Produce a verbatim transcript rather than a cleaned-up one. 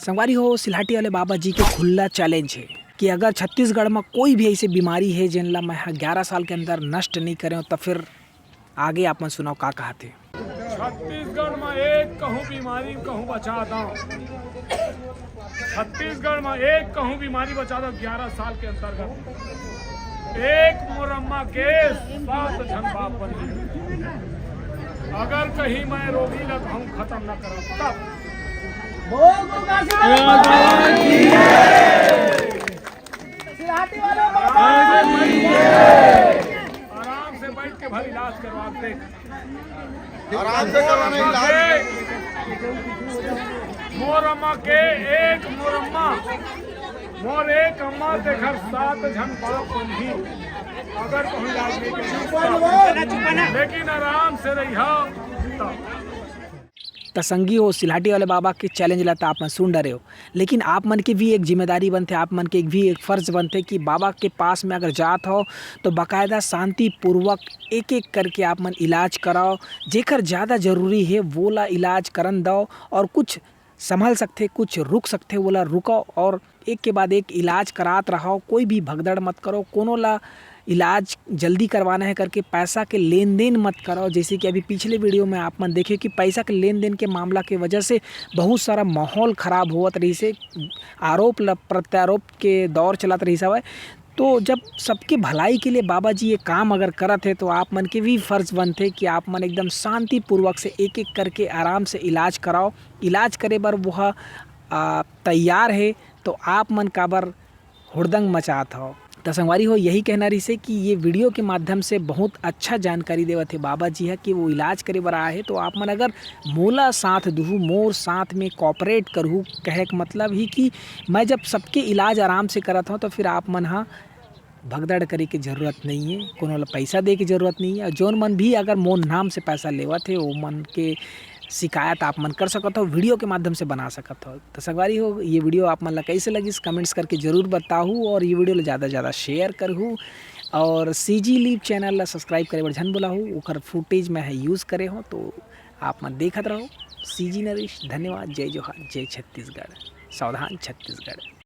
संगवारी हो, सिलहाटी वाले बाबा जी के खुला चैलेंज हे कि अगर छत्तीसगढ़ म कोई भी ऐसे बीमारी हे, जेन ला मैं ह ग्यारह साल के अंदर नष्ट नहीं करे हों, त फिर आगे आप मन सुनाव का कहत हे। छत्तीसगढ़ म एक कहूँ बीमारी कहूँ बचा दव, छत्तीसगढ़ म एक कहूँ बीमारी बचा दव, ग्यारह साल के अंतर्गत एक मोर अम्मा के सात झन बाप बन गे। अगर कहीं मैं रोगी ला कहूँ खत्म न करव, तब आराम से बैठ के भर इलाज करवा दे। आराम से करवाना इलाज। मोर अम्मा के एक मोर अम्मा, मोर एक अम्मा, तेखर सात झन बाप बनही। अगर कहूँ इलाज नहीं करही, लेकिन आराम से रहिहा। त संगी हो, सिलहाटी वाले बाबा के चैलेंज ला त आप मन सुन डरे हो, लेकिन आप मन के भी एक जिम्मेदारी बनथे, आप मन के भी एक फर्ज बनथे कि बाबा के पास में अगर जात हो, तो बाकायदा शांतिपूर्वक एक-एक करके आप मन इलाज कराओ। जेकर ज़्यादा जरूरी हे, वो ला इलाज करन दव, और कुछ संभल सकथे, कुछ रुक सकथे, वो ला रुकाओ, और एक के बाद एक इलाज करात रहो। कोई भी भगदड़ मत करो, कोनो ला इलाज जल्दी करवाना हे करके पैसा के लेन देन मत करो। जैसे कि अभी पिछले वीडियो में आप मन देखे कि पैसा के लेन देन के मामला के वजह से बहुत सारा माहौल खराब होवत रहिस हे, आरोप ल-, प्रत्यारोप के दौर चलत रहिस हवय। तो जब सबके भलाई के लिए बाबा जी ये काम अगर करत हे, तो आप मन के भी फर्ज बनथे कि आप मन एकदम शांतिपूर्वक से एक-एक करके आराम से इलाज कराओ। इलाज करे बर वो ह, आ, तैयार हे, तो आप मन काबर हुड़दंग मचात हव? त संगवारी हो, यही कहना रहिस हे कि ये वीडियो के माध्यम से बहुत अच्छा जानकारी देवत हे बाबा जी ह कि वो इलाज करे बर आए हे, तो आप मन अगर मोला साथ दुहू, मोर साथ में cooperate करहू, कहे के मतलब ही कि मैं जब सबके इलाज आराम से करत हव, तो फिर आप मन ह भगदड़ करे के जरूरत नहीं हे, कोनो ला पैसा दे के जरूरत नहीं हे। और जोन मन भी अगर मोर नाम से पैसा लेवत हे, ओ मन के शिकायत आप मन कर सकत हो, वीडियो के माध्यम से बना सकत हो। तो संगवारी हो, ये वीडियो आप मन ला कैसे लगिस, comments करके जरूर बताहू, और ये वीडियो ला ज़्यादा से ज़्यादा share करहू, और CG Live channel ला subscribe करे बर झन भुलाहू, ओकर footage मैं ह use करे हो, तो आप मन देखत रहो। CG नरेश, धन्यवाद, जय जोहार, जय छत्तीसगढ़, सावधान छत्तीसगढ़।